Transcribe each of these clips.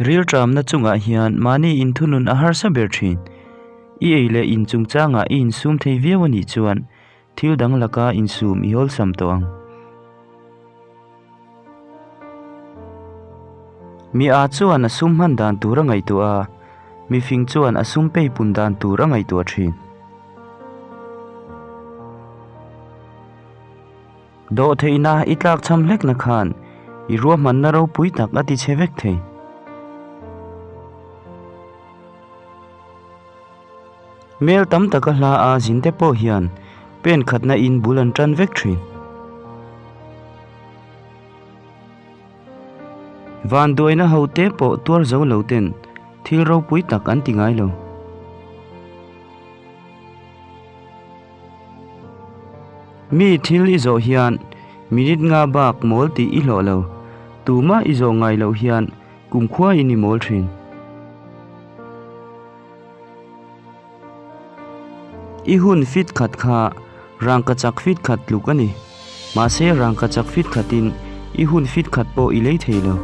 Rilṭamna chungah hian mahni inthunun a harsa ber ṭhin. I ei leh in chungchangah i insum thei viau a nih chuan thil dang laka insum i awlsam tawh ang. Mi a chuan a sum hman dan tur a ngaihtuah a, mi fing chuan a sum peipun dan tur a ngaihtuah thin. Dawhtheihna i tlakchham hlekna khan i ruahmanna ropui tak a tichhe vek thei. Mel tam taka hla a zin te pawh hian pen khatna in bul an tan vek thin. Vanduaina ho te pawh tuar zo lo ten thil ropui tak an ti ngai lo. Mi thil i zawh hian minute nga bak mawl tih i hlawh lo, tumah i zawh ngai loh hian kumkhua in i mawl thin. I hun fit khat kha rangkachak fit khat tluk a ni. Mahse rangkachak fit khatin i hun fit khat pawh i lei thei lo.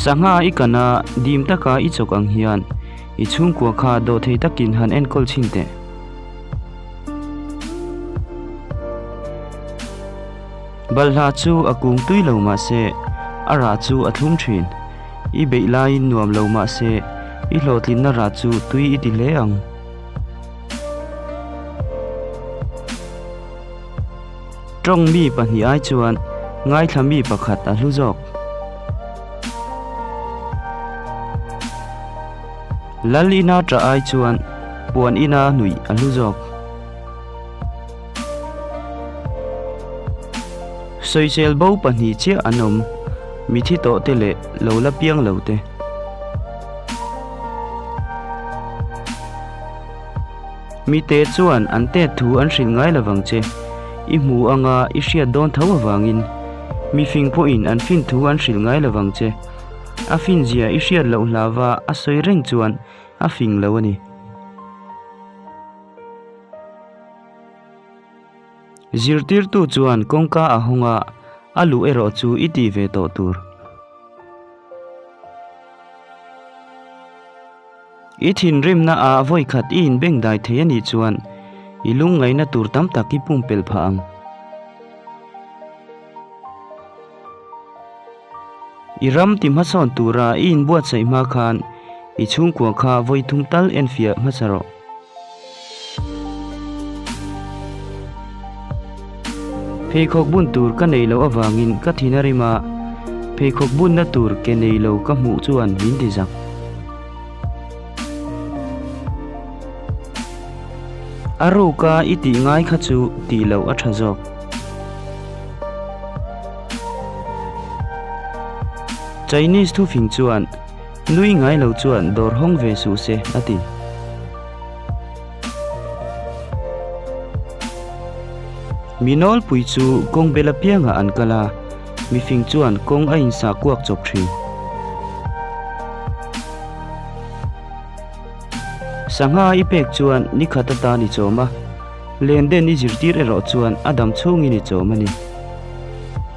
Sangha i kan a, dim taka i chawk ang hian i chhungkua kha dawhthei takin han enkawl chhin teh. Balhla chu a kung tui lo mahse a rah chu a thlum thin. I beih laiin nuam lo mahse i hlawhtlinna rah chu tui i ti hle ang. Tawng mi pahnih ai chuan ngaithla mi pakhat a hlu zawk. Lal ina tah ai chuan puan ina nuih a hlu zawk. Sawisel bo pahnih chiah an awm, mithi tawh te leh lo la piang lo te. Mite chuan an tet thu an hrilh ngai lovang che, i hmu anga i hriat dawn tho avangin. Mifing pawhin an fin thu an hrilh ngai lovang che, a finzia i hriat loh hlava a sawi reng chuan a fing lo a ni. Zirtirtu chuan kawngka a hawng a, a luh erawh chu i ti ve tawh tur. I thinrimna ah vawikhat i inbengdai thei a nih chuan i lungngaihna tur tam tak i pumpelh phah ang. I ram ti hmasawn tura i inbuatsaih hma khan i chhungkua kha vawi thum tal enfiah hmasa rawh. Pheikhawk bun tur ka nei loh avangin ka thin a rim a, pheikhawk bunna tur ke nei lo ka hmuh chuan min ti zak. A ruka i tih ngai kha chu tih loh a tha zawk. Chinese thufing chuan Nui ngai lo chuan dawr hawng ve suh se a ti. Mi nawlpui chu kawng bel apiangah an kal a, mifing chuan kawng a insah kuak chawp thin. Sangha i pek chuan ni khat atan i chawm a, len den i zirtir erawh chuan a dam chhungin i chawm a ni.